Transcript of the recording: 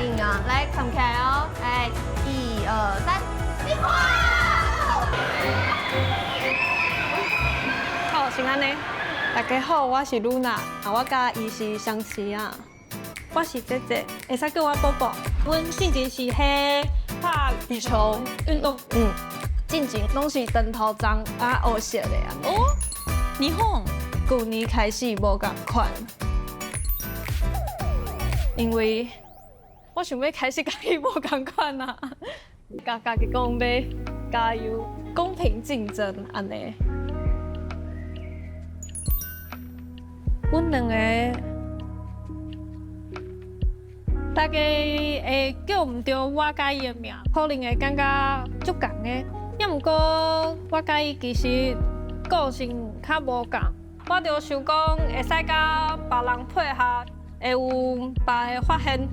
應啊！來，看起來哦，來，一二三，哇！好，先按呢。大家好，我是露娜，啊，我佮伊是相似啊。我是姐姐，會使叫我寶寶。阮進前是彼拍羽球運動，進前攏是長頭鬃啊，烏色的啊。哦，日本。舊年開始無仝款，因為我想欲開始佮伊無仝款啊，共家己講欲加油，公平競爭按呢。阮兩个大家會叫毋著我佮伊的名，可能會感覺足仝的。抑毋過我佮伊其實個性較無仝，我就想講會使佮別人配合，會有別个發現。